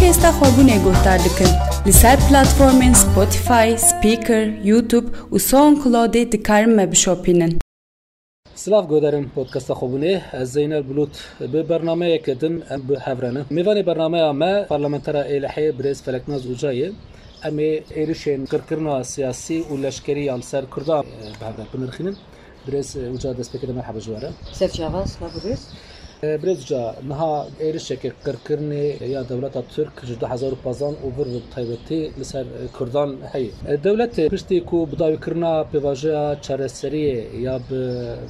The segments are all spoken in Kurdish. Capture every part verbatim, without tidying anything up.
Podcasta Xwebûnê guhdar dikin. Li ser platformên Spotify, Spreaker, YouTube û SoundCloudê dikarin me bişopînin. Silav guhdarên podcasta Xwebûnê, ez Zeynel Bulut. Bi bernameyeke din em bi hev re ne. Mêvanê bernameya me parlamentera Êlihê birêz Feleknaz Uca ye. Em ê êrişên qirkirina siyasî û leşkerî ya li ser Kurdan, e, bi hev re binirxînin. Birêz, e, Uca, destpêkê de merheba ji we re. Serçava, silav û rêz. E, birêz Uca, niha êrişeke qirkirinê ya dewleta Tirk ji du hezar û pazdan û vir bi taybetî li ser, e, Kurdan heye. E, dewletê piştî ku bi dawîkirina pêvajoya çareseriyê ya bi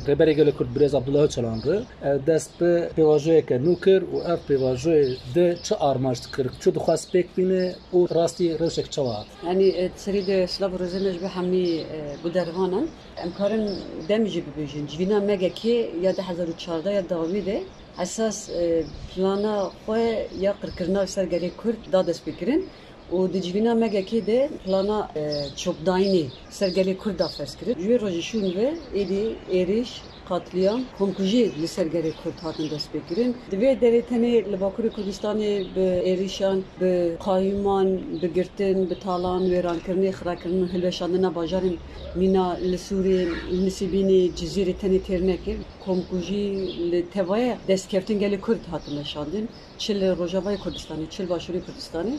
Rêberê Gelê Kurd birêz Abdullah Ocalan re, e, dest bi pêvajoyeke nû kir û ev pêvajoyê di çi armanc dikir, çi dixwest pêk bîne û rastî rewşek çawa hat? Yanî, e, serî de silav û rêzê me ji bo hemî, e, guhdarvanan. Em karin demê jî bibêjin. Civîna M G K ya du hezar û çardeh ya dawî de esas, e, plana xwe ya qirkirina li ser gelê Kurd da destpêkirin û di civîna M G K de plana, e, çokdayînê ser gelê Kurd da ferz kirin. Ji wê rojê şûn ve êdî êrîş, qatliyam, komkujî li ser gelê Kurd hatin destpêkirin. Di vê derê tenê li Bakurê Kurdistanê bi êrîşan, bi qayûman, bi girtin, bi talan, wêrankirinê, xirakirin û hilweşandina bajarên mîna li Sûrê, li Nisêbînê, Cizîrê tenê têr nekir. Komkujî li tevaya destkeftin gelê Kurd hatin weşandin. Çi li Rojavayê Kurdistanê, çi li Başûrê Kurdistanê.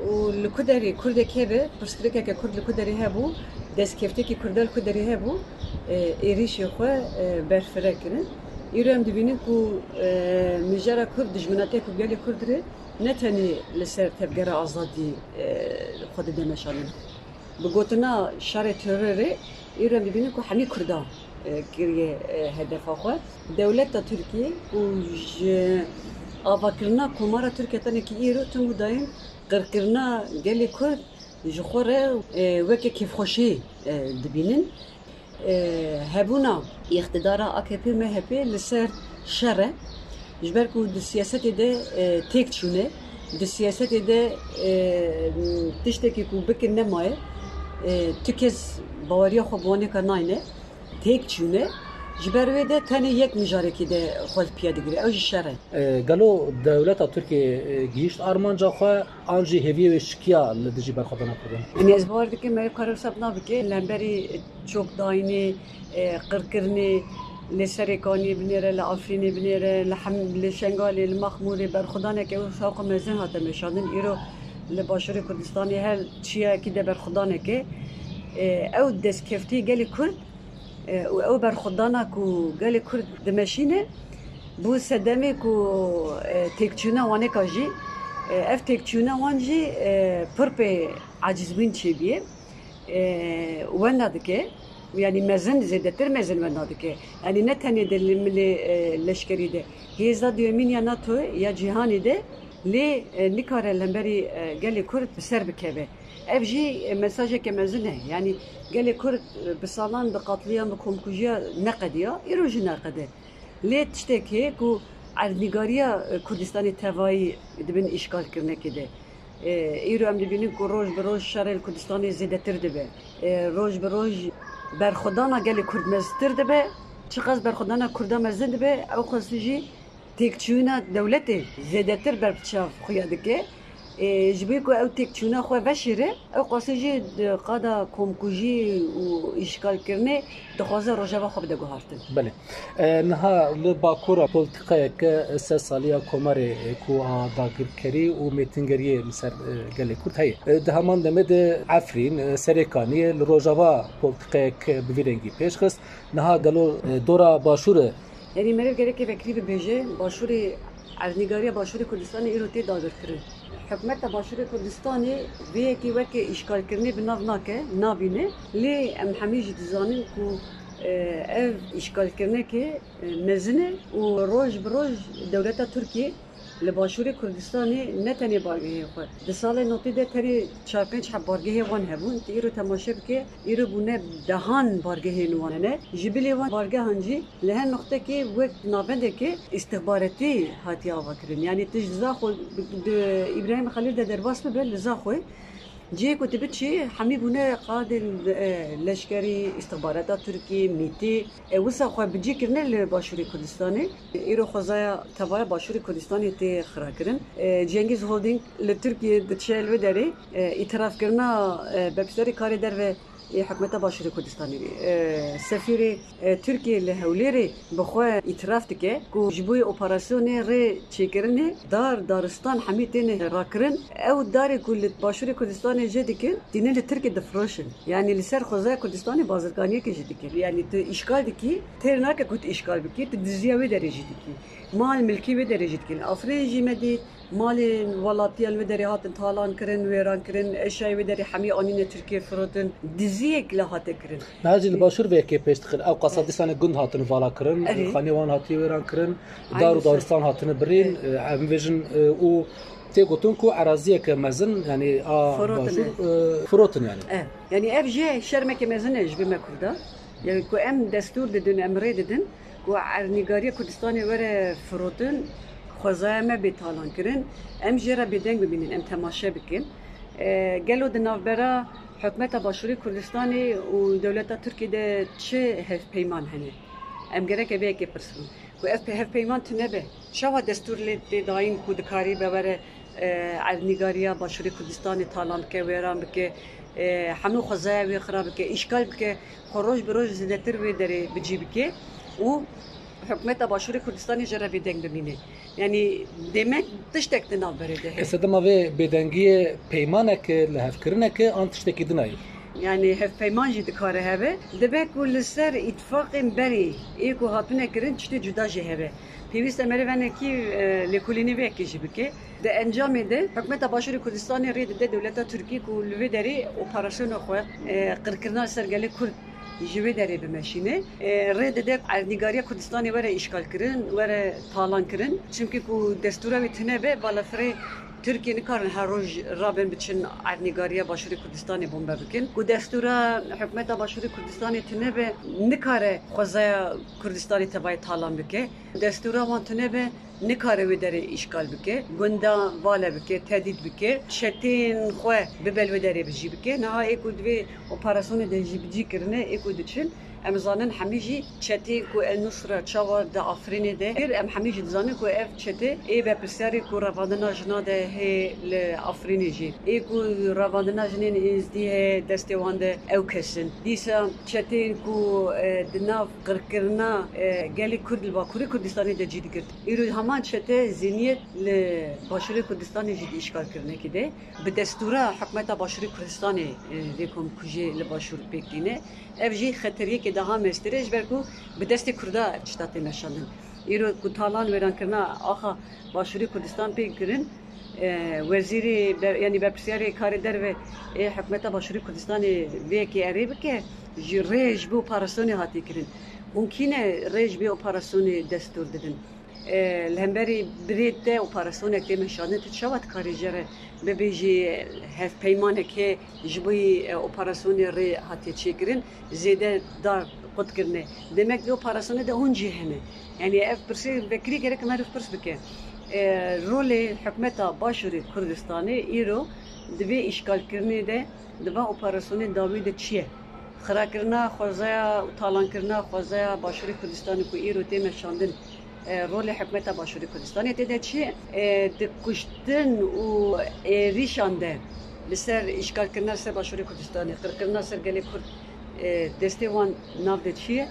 Û li ku derê Kurdek hebe, pirsgirêkeke Kurd li ku derê hebû, destkeftekî Kurda li ku derê hebû, e, êrîşê xwe, e, berfireh kirin. Îro em dibînin ku, e, mijara Kurd, dijminatiya ku gelê Kurd re ne tenê li ser tevgera azadî, e, xwe dide meşandin. Bi gotina şerê terorê, îro em dibînin ku hemî Kurda, e, kiriye, e, hedefa xwe. Dewleta Tirkiyê ku ji avakirina Komara Tirkiye tenekî îro tim û dayîn qirkirina gelê Kurd ji xwe re, e, weke kêfxweşiyê, e, dibînin. E, hebûna îqtidara A K P M H P li ser şer e. Ji ber ku di siyasetê de, e, têk çûne, di siyasetê de, e, tiştekî ku bikin nemaye, e, tu kes baweriya xwe bi wanêka nayne, têk çûne. Ji ber wê de tenê yek mijarekî de xwe li piya digire, ew jî şer e. E, gelo dewleta Tirkiyê, e, gihîşt armanca xwe? An jî hêviyê wê şikiya li dijî berxwedana Kurdan? Yanî ez bawer dikim, me kar wisa nabike. Li hemberî çokdayînê, e, qirkirinê li Serêkaniyê binêre, li Afrînê binêre, li Hem-, li Şengalê, li Mexmûrê berxwedaneke wisa xwe mezin hate meşandin. Îro li Başûrê Kurdistanê her çiyayekî de berxwedaneke, e, ew destkeftî gelê Kurd, e, û ew berxwedana ku gelê Kurd dimeşîne, bû sedemê ku, e, têkçûna waneka jî, e, ev têkçûna wan jî, e, pir pê acizbûn çêbûye, e, wenda dike, yanî mezin, zêdetir mezin wenda dike. Yanî ne tenê di li milê, e, leşkerî de, hêza duyemîn ya NATO ya cîhanê de lê, e, nikare li hemberî, e, gelê Kurd bi ser bikeve. Ev jî, e, mesajeke mezin e. Yanî gelê Kurd, e, bi salan bi qatliyam, bi komkujiya neqediya, îro jî neqede. Lê tiştek heye ku erdnîgariya, e, Kurdistanê tevayî di bin îşgalkirinekê de. E, îro em dibînin ku roj bi roj şerê li Kurdistanê zêdetir dibe. E, roj bi roj berxwedana gelê Kurd mezintir dibe. Çiqas berxwedana Kurda mezin dibe, ew qasî jî têkçûna dewletê zêdetir ber bi çav xuya dike. Ê, ji bo ku ew têkçûna xwe veşêre, ew qasî jî di qada komkujî û îşgalkirinê dixwaze rojeva xwe bide guhartin. Belê. E, niha li Bakur polîtîkayeke sed salî ya Komarê, e, ku a dagirkerî û mêtingeriyê li ser, e, gelê Kurd heye. E, di heman demê de Efrîn, e, Serêkaniyê li Rojava polîtîkayek bi vî rengî pêş xist. Niha gelo, e, dora Başûrê Yanî meriv gerek vekirî bibêje, Başûrê, erdnîgariya Başûrê Kurdistanê îro tê dagirkirin. Hikûmeta Başûrê Kurdistanê vê yekê weke îşgalkirinê bi nav nake, nabîne. Lê em hemî jî dizanin ku, e, ev îşgalkirineke, e, mezin e û roj bi roj dewleta Tirkiyê li Başûrê Kurdistanê ne tenê bargehê xwe. Di salê notî de tenê çar pênc heb bargehê wan hebûn. Tu îro temaşe bike, îro bûne dehan bargehên wan hene. Ji bilî wan bargehan jî li her noqtekê wek navendeke îstixbaretî hatiye avakirin. Yanî tu ji Zaxo, di Îbrahîm Xelîl de derbas bibe, li Zaxoyê Cihê ku tu biçî, hemî bûne qadên, e, leşkerî, îstixbarata Tirkiyê, mîtî. E, wisa xwe bi cî kirine li Başûrê Kurdistanê. Îro xwezaya tevaya Başûrê Kurdistanê tê xirakirin. E, Cengiz Holding li Tirkiyê diçe li wê derê, e, îtirafkirina, e, berpirsiyarê karê derve ê hikûmeta Başûrê Kurdistanê bî. E, sefîrê, e, Tirkiyê li Hewlêrê bi xwe îtiraf dike ku ji bo yê operasyonê rê çêkirinê dar, daristan hemî têne rakirin. Ew darê ku li Başûrê Kurdistanê jê dikin, tînin li Tirkiyê difiroşin. Yanî li ser xwezaya Kurdistanê bazirganiyekê jî dikin. Yanî tu îşgal dikî, têr nake ku tu îşgal bikî, tu diziya wê derê jî dikî. Mal milkê wê derê jî dikin. Afrîn jî me dît, malên welatiyan wê derê hatin talan kirin, wêran kirin, eşyayê wê derê hemî anîne Tirkiyê firotin. Diziyek li hate kirin. Niha jî li Başûr vê yekê pêş dixin. Ew qasa dîsanê gund hatin vala kirin, Erê. Xanê wan hatiye wêran kirin, Aynı dar û şey. Daristan hatine birîn, Evet. e, em bêjin, e, û tê gotin ku eraziyeke mezin, yanî a Firotin, Başûr, evet. e, firotin yanî. Evet. Yanî ev jê şermeke mezin e ji bo me Kurda. Yanî ku em destûr didin, em rê didin ku erdnîgariya Kurdistanê were firotin, xwezaya me bê talan kirin, em jê re bêdeng bimînin, em temaşe bikin. E, gelo di navbera hikûmeta Başûrê Kurdistanê û dewleta Tirkiyê de çi hevpeyman hene? Em gereke vê yekê pirs bin. Ku ev pe-, hevpeyman tune be, çawa destûr lê tê dayîn ku dikarî be were, e, erdnîgariya Başûrê Kurdistanê talan bike, wêran bike, e, hemû xwezaya wê xira bike, îşgal bike, xwe roj bi roj zêdetir wê derê bi cî bike û hikûmeta Başûrê Kurdistanê jê re bêdeng bimîne? Yanî demek tiştek di navberê de heye. Ê sedema vê bêdengiyê peymanek e, lihevkirinek e, an tiştekî din e? Yanî hevpeyman jî dikare hebe. Dibe ku li ser îtifaqên berê ê ku hatine kirin tiştê cuda jî hebe. Pêwîst e meriv hinekî, e, lêkolînê vê yekê jî bike. Di encamê de hikûmeta Başûrê Kurdistanê rê dide dewleta Tirkî ku li vê derê operasyona xwe, e, qirkirina li ser gelê Kurd ji wê derê bimeşîne. E, rê dide erdnîgariya Kurdistanê were îşgal kirin, were talan kirin. Çimkî ku destûra wê tune be, balafirê Tirkiyê nikarin her roj rabin biçin erdnîgariya Başûrê Kurdistanê bombe bikin. Ku destûra hikûmeta Başûrê Kurdistanê tune be, nikare xwezaya Kurdistanê tevayê talan bike. Destûra wan tune be, nikare wê derê îşgal bike, gunda vale bike, tedît bike, çeteyên xwe bibe li wê derê bi cî bike. Niha ê ku di vê operasyonê de jî bi cî kirine, ê ku diçin, em zanin hemî jî çeteyên ku El Nusra çawa di Afrînê de kir, em hemî jî dizanin ku ev çete ê berpirsyarê ku revandina jina de hê li Afrînê jî. Ê ku revandina jinên êzdî heye destê wan de ew kes in. Dîsa çeteyên ku, e, di nav qirkirina, e, gelê Kurd li Bakurê Kurdistanê de cî digirt. Îro heman çete zîniyet li Başûrê Kurdistanê jî di îşgalkirinekê de. Bi destûra hikûmeta Başûrê Kurdistanê, e, vê komkujiyê li Başûr pêk tîne. Ev jî xeteriyekê daha mestir e, ji ber ku bi destê Kurda ev tişta tê meşandin. Îro ku talan wêrankirina axa Başûrê Kurdistan pê kirin, e, wezîrê ber-, yanî berpirsiyarê karê derve ê hikûmeta Başûrê Kurdistanê vê yekê erê bike, ji rê ji bo operasyonê hatiye kirin. Hûn kî ne rê ji vê operasyonê destûr didin? E, li hemberî birê te operasyonek tê meşandin, tu çawa dikarî jê re bibêjî, e, hevpeymanek heye ji bo yî, e, operasyonê rê hatiye çêkirin, zêde dar qut kirine? Demek vê operasyonê de hûn jî hene. Yanî ev pirsê vekirî gerek meriv pirs bike. E, rolê hikûmeta Başûrê Kurdistanê îro di vê îşgalkirinê de, di van operasyonên dawî de çi ye? Xirakirina xwezaya û talankirina xwezaya Başûrê Kurdistanê ku îro tê meşandin, e, rolê hikûmeta Başûrê Kurdistanê tê de çi ye? E, di kuştin û êrîşan de li ser îşgalkirina ser Başûrê Kurdistanê, qirkirina ser gelê Kurd, e, destê wan nav de çi ye?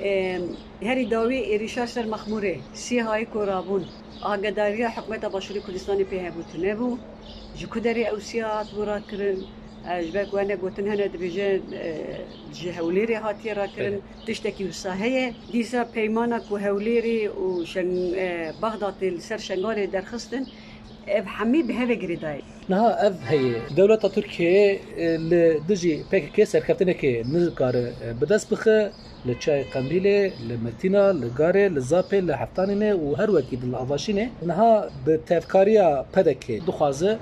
E, herî dawî êrîşa ser Mexmûrê, sî hayî ku rabûn, agahedariya hikûmeta Başûrê Kurdistanê pê hebû tune bû. Ji ku derê ew sî hatibû rakirin? E, ji ber ku hene gotin hene dibêje, e, ji Hewlêrê hatiye rakirin, Belê. Tiştekî wisa heye. Dîsa peymana ku Hewlêrê û Şeng-, e, Bexdatê li ser Şengalê derxistin, ev hemî bi hevê girêdayî. Niha ev heye. Dewleta Tirkiyeyê, e, li dijî P K K serkeftinekê nikare, e, bi dest bixe. Li Çiyayê Qendîlê, li Metîna, li Garê, li Zapê, li Heftanînê û her wekî din li Avaşînê niha bi tevkariya P D K dixwaze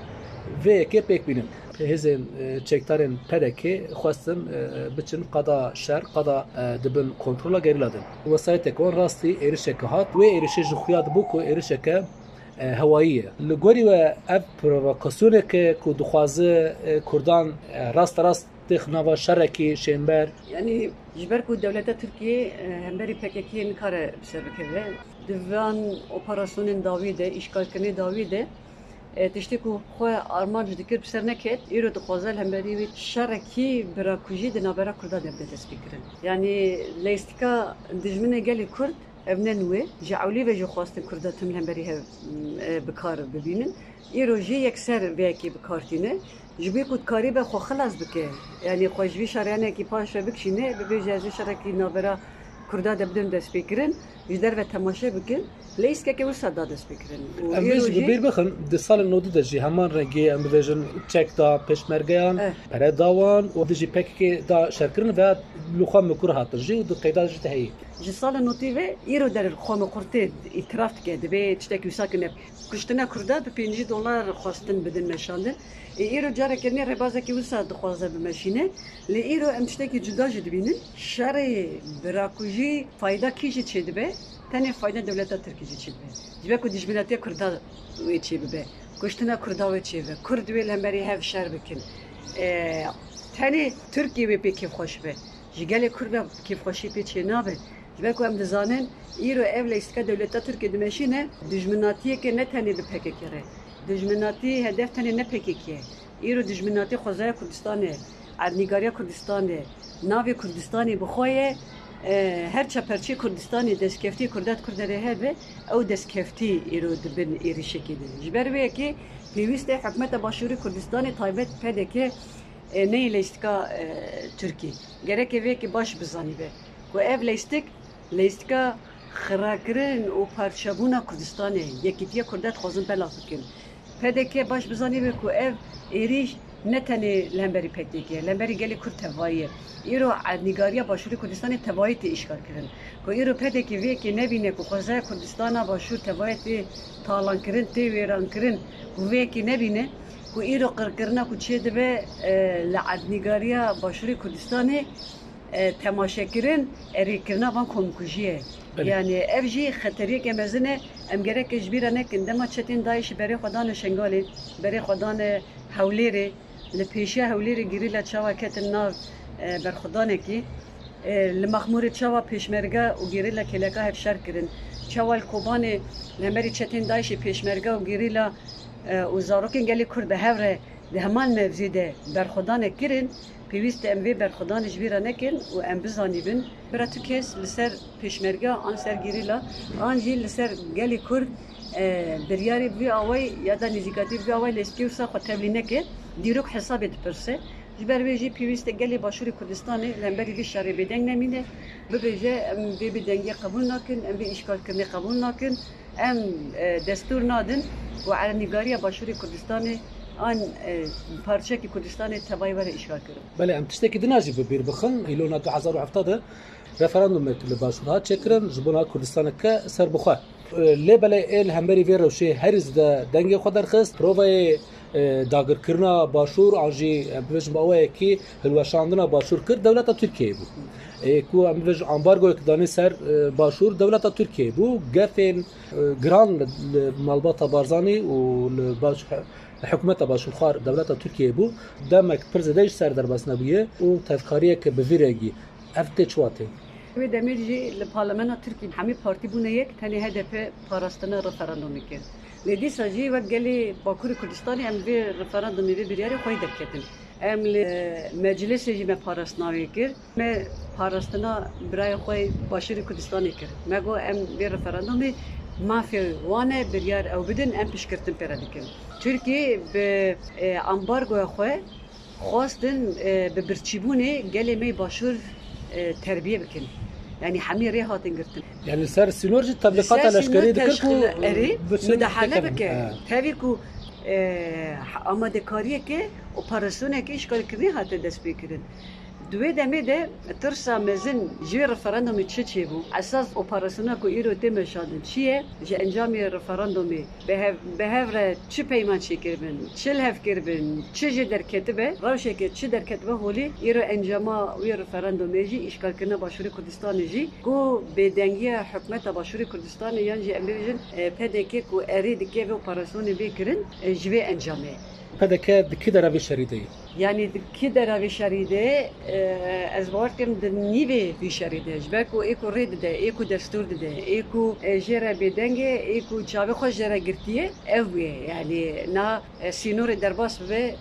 vê yekê pêk bînin. Hêzên, e, çekdarên P D K xwestin, e, biçin qada şer, qada, e, di bin kontrola gerîla de. Wesayeteke wan rastî êrişeke hat. Wê êrişê ji xuya dibû ku êrişeke e, hewayî ye. Li gorî we ev provokasyoneke ku dixwaze, e, Kurdan, e, rasterast têx nava şerekî şênber? Yanî ji ber ku dewleta Tirkiyê, e, hemberî P K K'yê nikare bi ser bikeve. Di van operasyonên dawî de, îşgalkirinê dawî de, e, tiştê ku xwe armanc dikir bi ser neket, îro dixwaze li hemberî wê şerekî birakujî di navbera Kurda de bide destpêkirin. Yanî leyîstika dijminê gelê Kurd ev ne nû ye. Ji ewlî ve jî xwestin Kurda tim li hemberî hev, e, bi kar bibînin. Îro jî yekser vê yekê bi kar tîne. Ji bo ku dikaribe xwe xilas bike, yanî xwe ji vî şeryanekî paş ve bikişîne, bibêje ez ê şerekî navbera Kurda de bidim destpêkirin, ji derve temaşe bikin, leyîskeke wisa da destpêkirin. Û Em vê îro jî bi jî bîr bixin, di salên nodî de jî heman rengî, em bibêjin, çek da pêşmergeyan, Eh. pere da wan û dijî P K K da şerkirin ve li xwe mikur hatin jî û di qeyda jî de heyî. Ji sala notî ve îro der xwe mikur tê îtiraf dike, divê tiştekî wisa kine. Kuştina Kurda bi pêncî dolar xwestin bidin meşandin. Ê îro careke nê rêbazekî wisa dixwaze bimeşîne. Lê îro em tiştekî cuda jî dibînin. Şerê birakujî fayda kî jî çêdibe? Tenê fayda dewleta Tirkî jî çêdibe. Ji ber ku dijminatiya Kurda wê çêbibe. Kuştina Kurda wê çêbibe. Kurd wê li hemberî hev şer bikin. E, tenê Tirkiyê wê pê kêfxweş be. Ji gelê Kurd ve kêfxweşî pê çênabe. Ji ber ku em dizanin, îro ev leyîstika dewleta Tirkiyê dimeşîne, dijminatiyeke ne tenê bi P K K re. Dijminatî hedef tenê ne P K K ye. Îro dijminatî xwezaya Kurdistanê, erdnîgariya Kurdistanê, navê Kurdistanê bi xwe ye, e, her çeperçê Kurdistanê destkeftî Kurda di Kurderê hebe, ew destkeftî îro di bin êrîşekê de. Ji ber wê yekê pêwîst e hikûmeta Başûrê Kurdistanê taybet P D K, e, neyê leyîstika, e, Tirkî. Gereke vê yekê baş bizanîbe ku ev leyîstik, leyîstika xirakirin û parçebûna Kurdistanê, yekîtiya Kurda dixwazin belav bikin. P D K baş bizanîbe ku ev êrîş ne tenê li hemberî P K K ye, li hemberî gelê Kurd tevayî ye. Îro erdnîgariya Başûrê Kurdistanê tevayî tê îşgalkirin. Ku îro P D K vê yekê nebîne ku xwezaya Kurdistana Başûr tevayî tê talankirin, tê wêrankirin, ku vê yekê nebîne, ku îro qirkirina ku çêdibe, e, li erdnîgariya Başûrê Kurdistanê, e, temaşekirin, erêkirina van komkujiyê ye. Belê. Yanî ev jî xeteriyeke mezin e. Em gereke ji bîra nekin, dema çetên DAIŞ'î berê xwe dane Şengalê, berê xwe dane Hewlêrê, li pêşiya Hewlêrê gerîla çawa ketin nav, e, berxwedanekî, e, li Mexmûrê çawa pêşmerge û gerîla kêleka hev şer kirin, çawa li Kobanê li hemberî çetên DAIŞ'ê pêşmerge û gerîla, e, û zarokên gelê Kurd bi hev re di heman mevzê de berxwedanek kirin, pêwîst e em vê berxwedanê ji bîra nekin û em bizanîbin. Bira tu kes li ser pêşmerge an ser gerîla, an jî li ser gelê Kurd, e, biryarê bi vî awayî ya da nêzîkatî bi vî awayî leyîskê wisa xwe tevlî neke, dîrok hesabê dipirse. Ji ber wê jî pêwîst e gelê Başûrê Kurdistanê li hemberî vî şerê bêdeng nemîne, bibêje, em vê bêdengiyê qebûl nakin, em vê îşgalkirinê qebûl nakin. Em, e, destûr nadin ku erdnîgariya Başûrê Kurdistanê an, e, parçekî Kurdistanê tevayî were îşgalkirin. Belê, em tiştekî din a jî bi bîr bixin. Îlona du hezar û hevdeh de referandumek li Başûr hat çêkirin ji bona Kurdistaneke serbixwe. E, lê belê ê li hemberî vê rewşê herî zêde dengê xwe derxist. Provayê, e, dagirkirina Başûr an jî, em bibêjin, bi awayekî hilweşandina Başûr kir, dewleta Tirkiyeyê bû. Ê, ku em bibêjin ambargoyek danî ser, e, Başûr, dewleta Tirkiyeyê bû. Gefên, e, giran li, li malbata Barzanî û li baş-, hikûmeta Başûrxwar dewleta Tirkiyeyê bû. Demek pir zêde ji ser derbas nebûye û tevkariyeke bi vî rengî. Ev tê çi watê? Wê demê jî li parlamena Tirkî hemî partî bûne yek, tenê H D P parastina referandumê kir. Lê dîsa jî wek gelê Bakurê Kurdistanê em vê referandumê, vê biryarê xweyî derketin. Em li meclisê jî me parastina wê kir. Me parastina birayê xwe Başûrê Kurdistanê kir. Me got em vê referandumê mafê wan e, biryar ew bidin, em piştgirtin pê re dikin. Tirkî bi, e, ambargoya xwe xwestin, e, bi birçîbûnê gelê me yê Başûr, e, terbiye bikin. Yanî hemî rê hatin girtin. Yanî li ser sînor jî teblîqata leşkerî dikir ku, erê, mudahale bike. Tevî ku, e, amadekariyeke operasyoneke îşgalkirinê hate destpêkirin. Di wê demê de tirsa mezin ji wê referandumê çi çêbû? Esas operasyona ku îro tê meşandin çi ye? Ji encamê referandumê bi hev, bi hev re çi peyman çêkiribin, çi li hev kiribin, çi jê derketibe, rewşeke çi derketibe holê, îro encama wê referandumê jî, îşgalkirina Başûrê Kurdistanê jî, ku bêdengiya hikûmeta Başûrê Kurdistanê yan jî em bibêjin, e, P D K ku erê dike vê operasyonê bê kirin, e, ji vê encamê. P D K di kî dera vê şerî de ye? Yanî di kî dera vê şerî de, e, ez bawer dikim di nîvê vî şerî de. Ji ber ku ê ku rê dide, ê ku destûr dide, ê ku, e, jê re bêdeng e, ê ku çavê xwe jê re girtiye, ev bûye. Yanî na, e, sînorê derbas bibe,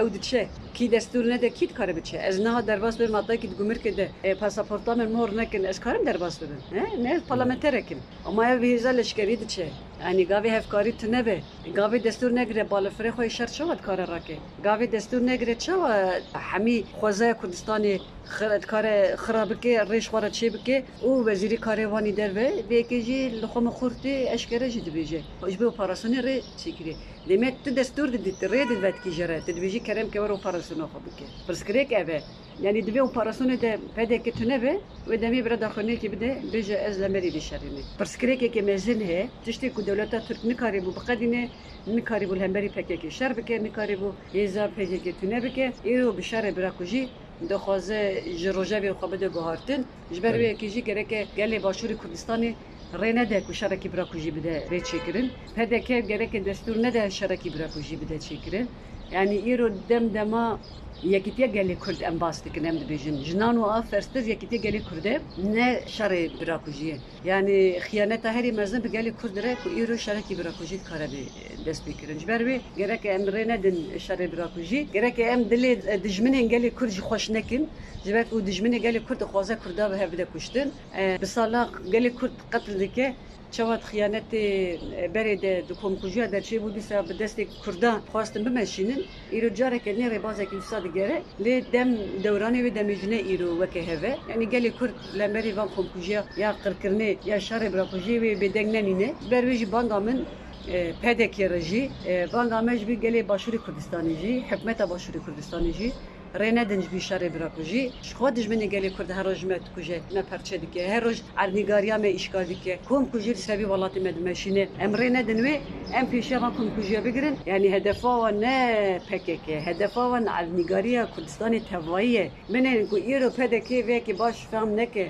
ew diçe. Kî destûr nede, kî dikare biçe? Ez niha derbas bibim, heta kî di gumirkê de, e, pasaporta min mor nekin, ez karim derbas bibim? He? Ne, ez parlamenterek im. Ama ev bi hêza leşkerî diçe. Yanî gavê hevkarî tune be. Gavê destûr negire, balafirê xwe yê şer çawa dikare rake? Gavê destûr negire çawa hemî xwezaya Kurdistanê xira-, dikare xira bike, rêj xwe re çê bike û wezîrê karê wanî derve, vê yekê jî li xwe min xurt tê, eşkere jî dibêje. Ji bo operasyonê rê çêkirî. Demê tu destûr didî, tu rê divetkî jê re, tu dibêjî kerem ke were operasyona xwe bike. Pirsgirêk ev e. Yanî di vê operasyonê de P D K tune be, wê demê bira daxuyaniyekê bide, bêje ez li hemberî vê şerê me. Pirsgirêkeke mezin heye, tiştê ku dewleta Tirk nikarîbû biqedîne, nikarîbû li hemberî P K K şer bike, nikarîbû hêza P K K tune bike, îro bi şerê birakujî dixwaze ji rojevê xwe bide guhartin. Ji ber wê yekê jî gereke gelê Başûrê Kurdistanê rê nede ku şerekî birakujî bide rê çêkirin. P D K gereke destûr nede şerekî birakujî bide çêkirin. Yanî îro dem dema yekîtiya gelê Kurd em bas dikin, em dibêjin. Ji nan û av ferstir yekîtiya gelê Kurd e, ne şerê birakujiyê. Yanî xiyaneta herî mezin bi gelê Kurd re ku îro şerekî birakujî dikare bê dest pê kirin. Ji ber wê gereke em rê nedin şerê birakujî. Gereke em dilê, e, dijminên gelê Kurd jî xweş nekin. Ji ber ku dijminê gelê Kurd dixwaze Kurda bi hev bide kuştin. E, bi sala gelê Kurd qetl dike. Çawa di xiyanetê, e, berê de di komkujiya de çêbû, dîsa bi destê Kurdan xwestin bimeşînin. Îro careke nê rêbazekî wisa digere. Lê dem dewranê wê demê jî ne îro weke hev e. Yanî gelê Kurd li hemberî van komkujiya ya qirkirinê ya şerê birakujiyê wê bêdeng nemîne. Ji ber wê jî banga min, e, P D K re jî, e, banga me ji bo gelê Başûrê Kurdistanê jî, hikûmeta Başûrê Kurdistanê jî, rê nedin ji bo şerê birakujî. Ji xwe dijminê gelê Kurd her roj me dikuje, me perçe dike. Her roj erdnîgariya me îşgal dike. Komkujî li ser vî welatê me dimeşîne. Em rê nedin wê, em pêşiya van komkujiya bigirin. Yanî hedefa wan ne P K K, hedefa wan erdnîgariya Kurdistanê tevayî ye. Binêrin ku îro P D K vê yekê baş fehm neke,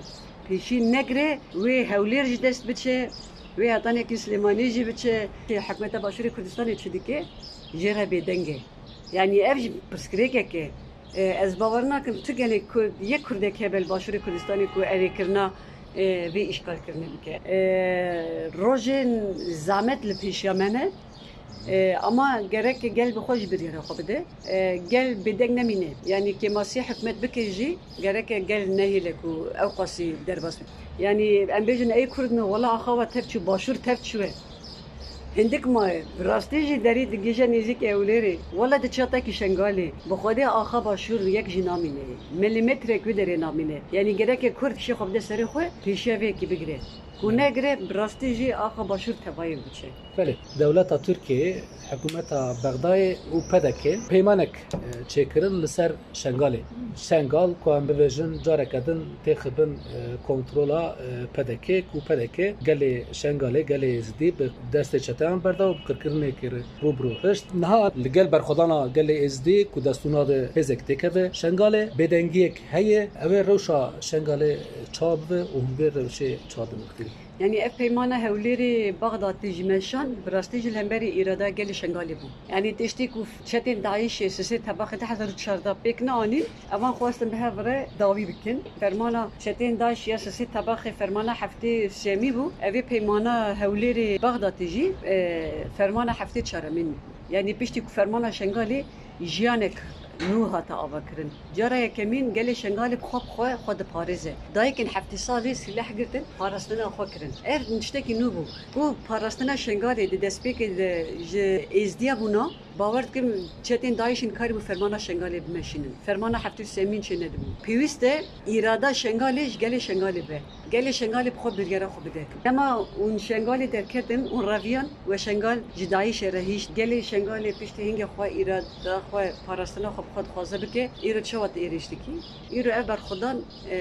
pêşî negire, wê Hewlêr jî dest biçe, wê hetanekî Silêmaniyê jî biçe. Hikûmeta Başûrê Kurdistanê çi dike? Jê re bêdeng e. Yanî ev jî pirsgirêkek e. E, ez bawer nakim tu gelê Kurd, yek Kurdek hebe li Başûrê Kurdistanê ku erêkirina, e, vê îşgalkirinê bike. E, rojên zamet li pêşiya me ne. E, ama gerek gel bi xwe jî biryara xwe bide. E, gel bêdeng nemîne. Yanî kêmasî hikûmet bike jî gereke gel nehêle ku ew qasî derbas bike. Yanî em bêjin ey Kurd ne, wela axa we tev çû, Başûr tev çû ye. Hindik maye, bi rastî jî derî digihîje nêzîkî Ewlêrê. Wela diçe hetekî Şengalê. Bi Xwedê axa Başûr yek jî namîne. Milîmetrek wê derê namîne. Yanî gereke Kurd kişê xwe bide serê xwe, pêşiya vê yekê bigire. Ku negire, bi rastî jî axa Başûr tevayê biçe. Belê, dewleta Tirkiyeyê, hikûmeta Bexdayê û P D K peymanek, e, çêkirin li ser Şengalê. Şengal, ku em bibêjin, careke din têxibin, e, kontrola, e, P D K, ku P D K gelê Şengalê, gelê Êzidî bi destê çeteyan berda û bi qirkirinekê re rû bi rû hişt. Niha li gel berxwedana gelê Êzidî ku destûna de hêzek têkeve Şengalê, bêdengiyek heye, ew ê rewşa Şengalê çawa bibe û hûn vê rewşê çawa dibînin? Yanî ev peymana Hewlêrê Baxdatê jî meşan, bi rastî jî li hemberî îrada gelê Şengalê bû. Yanî tiştê ku çetên DAIŞê sisê Tebaxê du hezar û çardeh pêk neanîn, evan xwestin bi hev re dawî bikin. Fermana çetên DAIŞ ya sisê Tebaxê fermana heftê sêmî bû. Evê peymana Hewlêrê Baxdatê jî, e, fermana heftê çaremîn. Yanî piştî ku fermana Şengalê jiyanek nû hate avakirin. Cara yekemîn gelê Şengalê bi xwe bi xwe xwe diparêze. Dayikên heftê salî sîleh girtin, parastina xwe kirin. Ev tiştekî nû bû. Ku parastina Şengalê di destpêkê de ji Êzdiya bûna, Bawer dikim çetên DAIŞ'in karîbû fermana Şengalê bimeşînin. Fermana heftê û sêmîn çê nedibû. Pêwîst e îrada Şengalê ji gelê Şengalê be. Gelê Şengalê bi xwe biryara xwe bide. Dema hûn Şengalê derketin, hûn reviyan we Şengal ji DAIŞ'ê re hişt. Gelê Şengalê piştî hingê xwe îrada xwe, parastina xwe bi xwe dixwaze bike, îro çawa tu êrîş dikî? Îro ev berxwedan, e,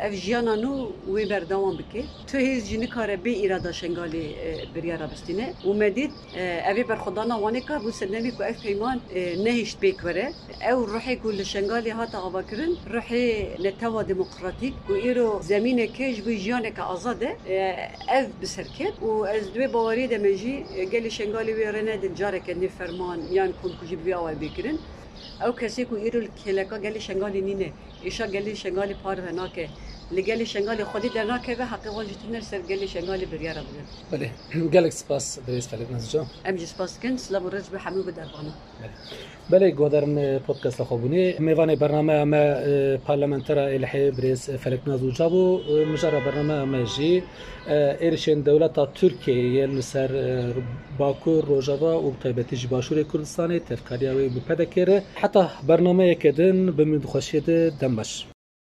ev jiyana nû wê berdewam bike. Tu hêz jî nikare bê îrada Şengalê, e, biryara bistîne. Û me dît, e, evê berxwedana Wanê ka bû sedemê ku ev peyman, e, nehişt pêk were. Ew ruhê ku li Şengalê hate avakirin, ruhê netewa demokratîk ku îro zemîneke ji bo jiyaneke azad e, e, ev bi ser ket. Û ez di wê baweriyê de me jî, e, gelê Şengalê wê rê nedin careke nê ferman yan kom ku jî bi vî awayî bê kirin. Ew kesê ku îro li kêleka gelê Şengalê nîne, êşa gelê Şengalê parve nake, li gelê Şengalê xwedî dernakeve, heqê wan jî tune li ser gelê Şengalê biryara bidin. Belê, gelek spas birêz Felek Nazî can. Em jî spas dikin, silav û rêz bi hemû guhdarvana. Belê, guhdarên podcasta xwe bûnê. Mêvanê bernameya me, e, parlamentera Êlihê birêz Felek Nazî Uca bû. E, mijara bernameya me jî, e, êrişên dewleta Tirkiyeyê yên li ser, e, Bakur, Rojava û bi taybetî jî Başûrê Kurdistanê, tevkariya wê bi P D K re. Heta bernameyeke din, bi min dixweşiyê de dem baş.